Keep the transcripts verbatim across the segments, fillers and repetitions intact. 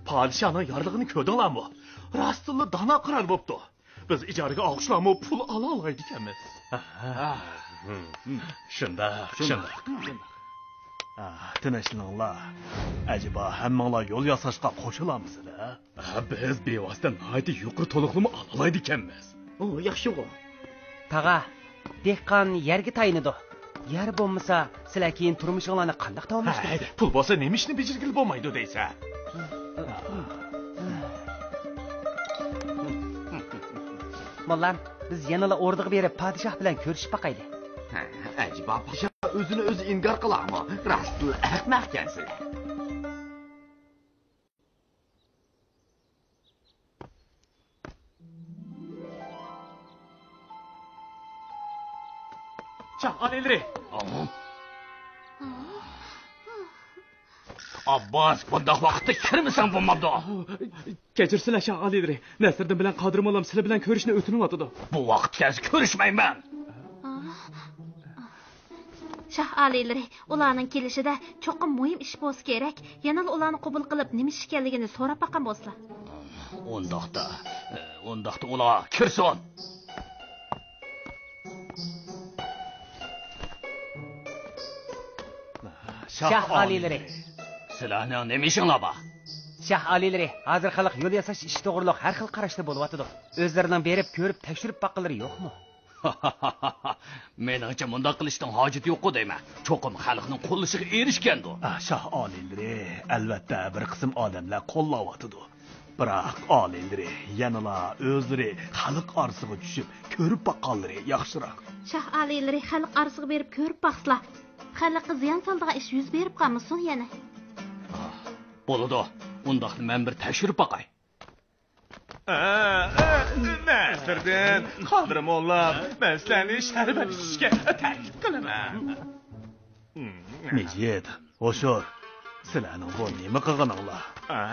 پادىشاھنىڭ يارلىقىنى كۆردۈڭلارمۇ؟ راستتىنلا دانا قىران بوپتۇ. بىز ئىجارىگە ئالغۇچىلارمۇ پۇل ئالالايدىكەنمىز. شۇنداق، شۇنداق. تىنچلىنىڭلار. ئەجەبا ھەممىڭلار يول ياساشقا قوشۇلامسىلەر؟ بىز بىۋاسىتە ناھايىتى يۇقىرى تولۇقلىما ئالالايدىكەنمىز. ئۇ ياخشىغۇ. تاغا، دېھقان يەرگە تايىنىدۇ. يەر بولمىسا، سىلەر كېيىن تۇرمۇشۇڭلارنى قانداق داۋاملاشتۇرىسىلەر؟ ھەي، پۇل بولسا نېمە ئىشنى بېجىرگىلى بولمايدۇ دەيسە؟ موللام، بىز يەنىلا ئوردىغا بېرىپ، پادىشاھ بىلەن كۆرۈشۈپ باقايلى. ھە، ئەجەبا پادىشاھ ئۆزىنى ئۆزى ئىنكار قىلارمۇ؟ راستلا ئەخمەقكەنسىلەر. شاھ ئالىيلىرى! ئابباس، بۇنداق ۋاقىتتا كىرمىسەڭ بولمامدۇ؟ كەچۈرسىلەر، شاھ ئالىيلىرى. نەسىردىن بىلەن قادىر موللام سىلەر بىلەن كۆرۈشۈشنى ئۆتۈنۈۋاتىدۇ. بۇ ۋاقىت كەلسە كۆرۈشمەيمەن. شاھ ئالىيلىرى، ئۇلارنىڭ كېلىشىدە چوقۇم مۇھىم ئىش بولسا كېرەك، يەنىلا ئۇلارنى قوبۇل قىلىپ، نېمە ئىش ئىكەنلىكىنى سوراپ باققان بولسىلا. ئۇنداقتا، ئۇنداقتا ئۇلار كىرسۇن. شاھ ئالىيلىرى. سىلەرنىڭ نېمە ئىشىڭلار بار؟ شاھ ئالىيلىرى، ھازىر خەلق يول ياساش ئىشى توغرۇلۇق ھەر خىل قاراشتا بولۇۋاتىدۇ. ئۆزلىرىنىڭ بېرىپ كۆرۈپ تەكشۈرۈپ باققانلىرى يوقمۇ؟ مېنىڭچە، مۇنداق قىلىشنىڭ ھاجىتى يوققۇ دەيمەن. چوقۇم خەلقنىڭ قوللىشىغا ئېرىشكەندۇ. ئا، شاھ ئالىيلىرى، ئەلۋەتتە، بىر قىسىم ئادەملەر قوللاۋاتىدۇ. بىراق، ئالىيلىرى يەنىلا ئۆزلىرى خەلق ئارىسىغا چۈشۈپ، كۆرۈپ باققانلىرى ياخشىراق. شاھ ئالىيلىرى خەلق ئارىسىغا بېرىپ كۆرۈپ باقسىلا، خەلققە زىيان سالىدىغان ئىش يۈز بېرىپ قالمىسۇن يەنە. بولىدۇ. ئۇنداقتا مەن بىر تەكشۈرۈپ باقاي. ئە، ئە، نەسىردىن، قادىر موللام، مەن سىلەرنى شەربەت ئىچىشكە تەكلىپ قىلىمەن. مىجىت، ھوشۇر، سىلەرنىڭ بۇ نېمە قىلغىنىڭلار؟ ئە،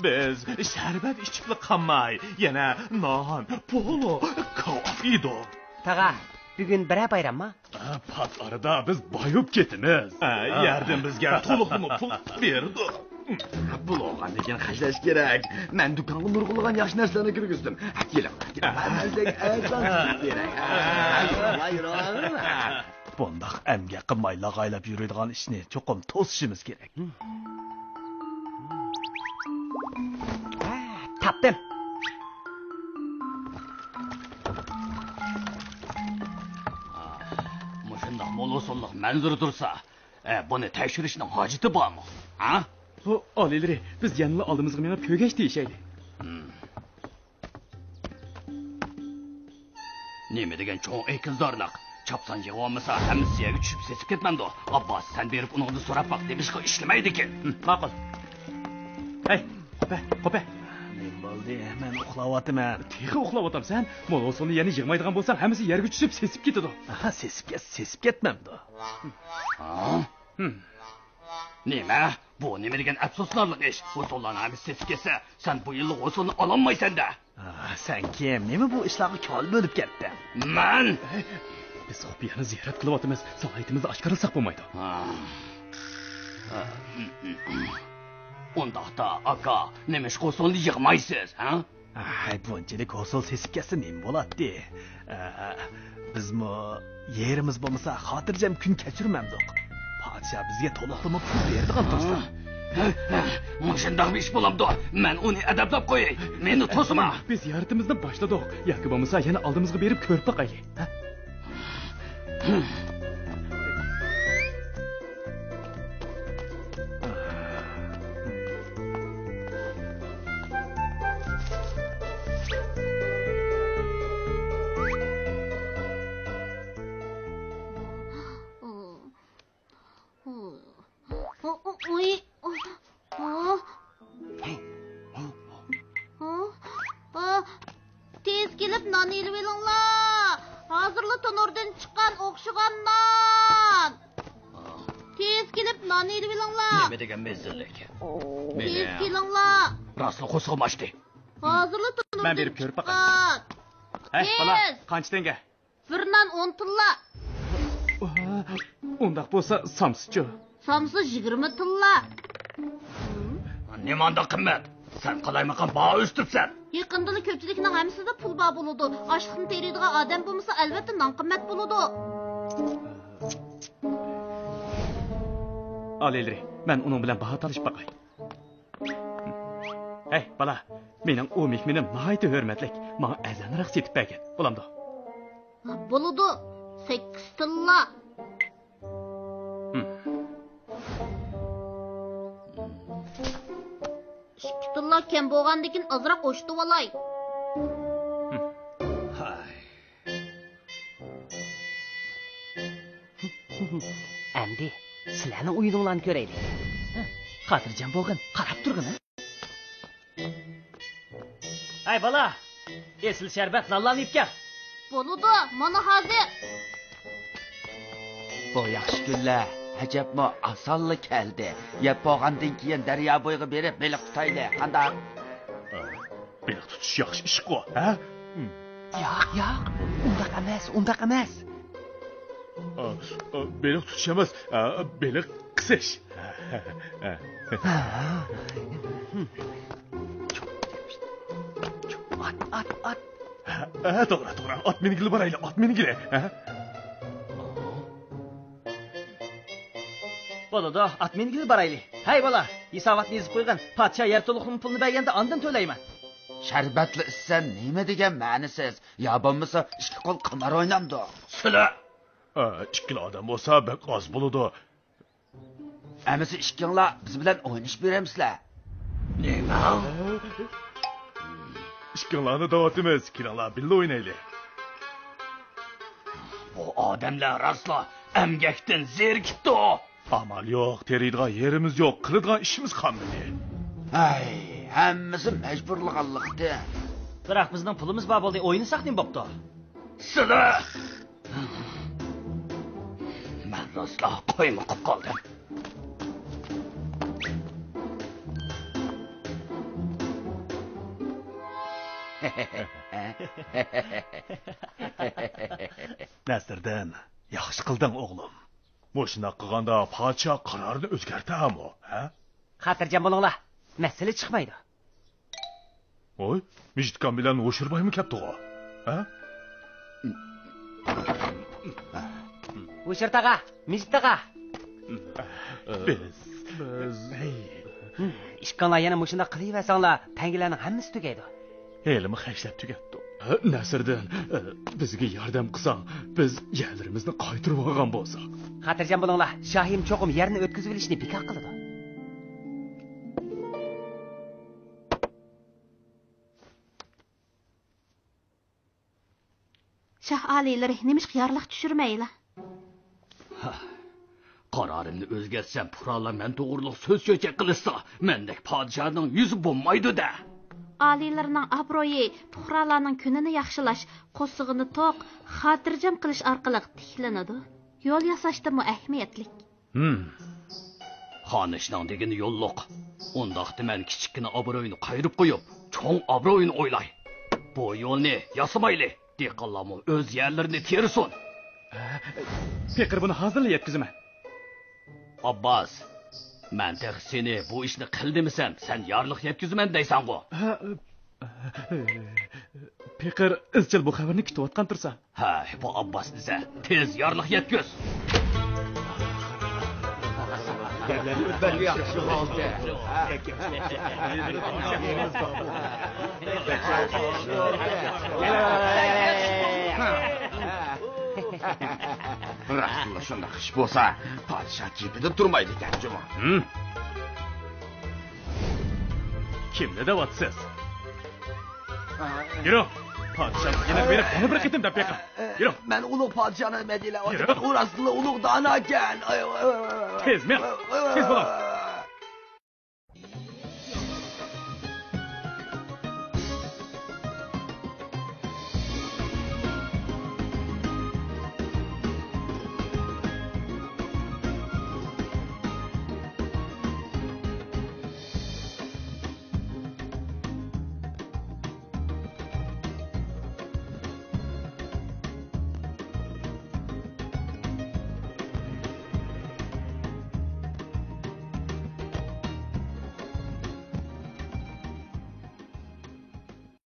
بىز شەربەت ئىچىپلا قالماي، يەنە نان، پولۇ، كاۋاپ يېدۇق. تاغا، بۈگۈن بىرەر بايرامما؟ پات ئارىدا بىز باي بولۇپ كېتىمىز. ئە، يەردىن بىزگە تولۇقلىما پۇل بېرىدۇ. پۇل ئالغاندىن كېيىن خەجلەش كېرەك. مەن دۇكانغا نۇرغۇنلىغان ياخشى نەرسىلەرنى كىرگۈزدۈم. كېلىڭلار، كېلىڭلار، مەن سىلەرگە ئەرزان سېتىپ بېرەي. بۇنداق ئەمگەك قىلماي لاغايلاپ يۈرىدىغان ئىشنى چوقۇم توسۇشىمىز كېرەك. ھە، تاپتىم. مۇشۇنداق مول ھوسۇللۇق مەنزىرە تۇرسا، ئە، بۇنى تەكشۈرۈشنىڭ ھاجىتى بارمۇ؟ ھە؟ ھو، ئالىيلىرى، بىز يەنىلا ئالدىمىزغا مېڭىپ كۆرگەچ دېيىشەيلى. نېمە دېگەن چوڭ ئېكىلدارلىق! چاپسان يىغىۋالمىسا، ھەممىسى يەرگە چۈشۈپ سېسىپ كەتمەمدۇ؟ ئابباس، سەن بېرىپ ئۇنىڭدىن سوراپ باق، نېمىشقا ئىشلىمەيدىكىن؟ ھىم، ماقۇل. ھەي، قوپە، قوپە. نېمە بولدى؟ مەن ئۇخلاۋاتىمەن. تېخى ئۇخلاۋاتامسەن؟ مول ھوسۇلنى يەنە يىغمايدىغان بولساڭ، ھەممىسى يەرگە چۈشۈپ سېسىپ كېتىدۇ. ئاھا، سېسىپ كەتسە سېسىپ كەتمەمدۇ؟ ھا؟ ھىم. نېمە؟ بۇ نېمە دېگەن ئەپسۇسلارلىق ئىش؟ ھوسۇللارنىڭ ھەممىسى سېسىپ كەتسە، سەن بۇ يىللىق ھوسۇلنى ئالالمايسەن-دە. ئا، سەن كىم؟ نېمە بۇ ئىشلارغا كۆڭۈل بۆلۈپ كەتتىڭ؟ مەن؟ بىز خۇپىيانى زىيارەت قىلىۋاتىمىز، سالاھىيىتىمىزنى ئاشكارىلىساق بولمايدۇ. ئا. ئۇنداقتا، ئاكا، نېمىشقا ھوسۇلنى يىغمايسىز، ھە؟ ئاي، بۇنچىلىك ھوسۇل سېسىپ كەتسە نېمە بولاتتى؟ ئە، بىزمۇ يېرىمىز بولمىسا خاتىرجەم كۈن كەچۈرمەمدۇق. پادىشاھ بىزگە تولۇقلىما پۇل بېرىدىغان تۇرسا. مۇشۇنداقمۇ ئىش بولامدۇ؟ مەن ئۇنى ئەدەپلەپ قوياي. مېنى توسما. بىز زىيارىتىمىزنى باشلىدۇق. ياكى بولمىسا يەنە ئالدىمىزغا بېرىپ كۆرۈپ باقايلى. ھە؟ ئۇي. تېز كېلىپ نان ئېلىۋېلىڭلار. ھازىرلا تونۇردىن چىققان ئوخشىغان نان. تېز كېلىپ نان ئېلىۋېلىڭلار. نېمە دېگەن مەززىلىك. تېز كېلىڭلار. راستلا قورسىقىم ئاچتى. ھازىرلا تونۇردىن چىققان. مەن بېرىپ كۆرۈپ باقاي. ھەي، بالا، قانچە تەڭگە؟ بىر نان ئون تىللا. ئۇنداق بولسا سامسىچۇ؟ سامسا يىگىرمە تىللا. نېمانداق قىممەت؟ سەن قالايمىقان باھا ئۆستۈرۈپسەن. يېقىندىلا كۆپچىلىكنىڭ ھەممىسىدە پۇل بار بولىدۇ. ئاشلىقنى تېرىيدىغان ئادەم بولمىسا، ئەلۋەتتە نان قىممەت بولىدۇ. ئالىيلىرى، مەن ئۇنىڭ بىلەن باھا تالىشىپ باقاي. ھەي، بالا، مېنىڭ ئۇ مېھمىنىم ناھايىتى ھۆرمەتلىك، ماڭا ئەرزانراق سېتىپ بەرگەن، بولامدۇ؟ بولىدۇ، سەككىز تىللا. ھىم. ئىككى تىللا كەم بولغاندىكىن ئازراق ئوشتۇۋالاي. ھىم. ھاي. ئەمدى سىلەرنىڭ ئويۇنۇڭلارنى كۆرەيلى. خاتىرجەم بولغىن، قاراپ تۇرغىن. ھەي بالا، ئېسىل شەربەت نانلارنى ئېلىپ كەل. بولىدۇ، مانا ھازىر. بۇ ياخشى كۈنلەر ئەجەبمۇ ئاسانلا كەلدى. يەپ بولغاندىن كېيىن دەريا بويىغا بېرىپ بېلىق تۇتايلى، قانداق؟ بېلىق تۇتۇش ياخشى ئىشقۇ، ھە؟ ياق، ياق، ئۇنداق ئەمەس، ئۇنداق ئەمەس. ئا، ئا، بېلىق تۇتۇش ئەمەس، ئا، بېلىق قىسىش. ئات، ئات، ئات. ھە، ھە، توغرا، توغرا. ئات مىنگىلى بارايلى، ئات مىنگىلى. ھە؟ بولىدۇ، ئات مىنگىلى بارايلى. ھەي بالا، ھېساباتنى يېزىپ قويغىن. پادىشاھ يەر تولۇقلىما پۇلىنى بەرگەندە ئاندىن تۆلەيمەن. شەربەتلا ئىچسەم نېمە دېگەن مەنىسىز؟ يا بولمىسا ئىككى قول قىمار ئوينامدۇ؟ سىلە! ئە، ئىككىلا ئادەم بولسا بەك ئاز بولىدۇ. ئەمىسە ئىككىڭلار بىز بىلەن ئوينىشىپ بېرەمسىلەر؟ نېمە؟ ئىككىڭلارنى دەۋاتىمىز، كېلىڭلار بىللە ئوينايلى. بۇ ئادەملەر راسلا ئەمگەكتىن زېرىكىپتۇ. ئامال يوق، تېرىيدىغان يېرىمىز يوق، قىلىدىغان ئىشىمىز قالمىدى. ھەي، ھەممىسى مەجبۇرلىغانلىقتىن. بىراق بىزنىڭ پۇلىمىز بار بولدى، ئوينىساق نېمە بوپتۇ؟ سىلە! مەن راسلا قويمۇ قىپ قالدىم. نەسىردىن، ياخشى قىلدىڭ، ئوغلۇم. مۇشۇنداق قىلغاندا پادىشاھ قارارىنى ئۆزگەرتەرمۇ، ھە؟ خاتىرجەم بولۇڭلار، مەسىلە چىقمايدۇ. ۋوي، مىجىتكام بىلەن ھوشۇربايمۇ كەپتىغۇ؟ ھە؟ ھوشۇر تاغا، مىجىت تاغا. بىز، بىز، ھەي. ئىككىڭلار يەنە مۇشۇنداق قىلىۋەرسەڭلار، تەڭگىلەرنىڭ ھەممىسى تۈگەيدۇ. ھېلىمۇ خەجلەپ تۈگەتتۇق. نەسىردىن، بىزگە ياردەم قىلساڭ، بىز يەرلىرىمىزنى قايتۇرۇۋالغان بولساق. خاتىرجەم بولۇڭلار، شاھىم چوقۇم يەرنى ئۆتكۈزۈۋېلىشنى بىكار قىلىدۇ. شاھ ئالىيلىرى، نېمىشقا يارلىق چۈشۈرمەيلا؟ ھە، قارارىمنى ئۆزگەرتسەم، پۇقرالار مەن توغرۇلۇق سۆز-چۆچەك قىلىشسا، مەندەك پادىشاھنىڭ يۈزى بولمايدۇ-دە. ئالىيلىرىنىڭ ئابرۇيى، پۇقرالارنىڭ كۈنىنى ياخشىلاش، قورسىقىنى توق، خاتىرجەم قىلىش ئارقىلىق تىكلىنىدۇ. يول ياساشتىنمۇ ئەھمىيەتلىك. ھىم. خانىشنىڭ دېگىنى يوللۇق. ئۇنداقتا مەن كىچىككىنە ئابرۇينى قايرىپ قويۇپ، چوڭ ئابرۇينى ئويلاي. بۇ يولنى ياسىمايلى. دېھقانلارمۇ ئۆز يەرلىرىنى تېرىسۇن. پېقىر، بۇنى ھازىرلا يەتكۈزىمەن. ئابباس، مەن تېخى سېنى بۇ ئىشنى قىل دېمىسەم، سەن يارلىق يەتكۈزىمەن دەيسەنغۇ؟ پېقىر ئىزچىل بۇ خەۋەرنى كۈتۈۋاتقان تۇرسا. ھەي، بۇ ئابباس دېسە، تېز يارلىق يەتكۈز. بەك ياخشى بولدى. راستلا شۇنداق ئىش بولسا، پادىشاھ گېپىدىن تۇرمايدىكەن جۇمۇ. ھىم؟ كىمنى دەۋاتىسىز؟ يۈرۈڭ! پادىشاھنىڭ يېنىغا بېرىپ، يەنە بىر قېتىم دەپ بېقىڭ. يۈرۈڭ! مەن ئۇلۇغ پادىشاھنىڭ مەدھىيلەۋاتىمەن. يۈرۈڭ! ئۇ راستلا ئۇلۇغ داناكەن. تېز مېڭىڭ! تېز بولۇڭ!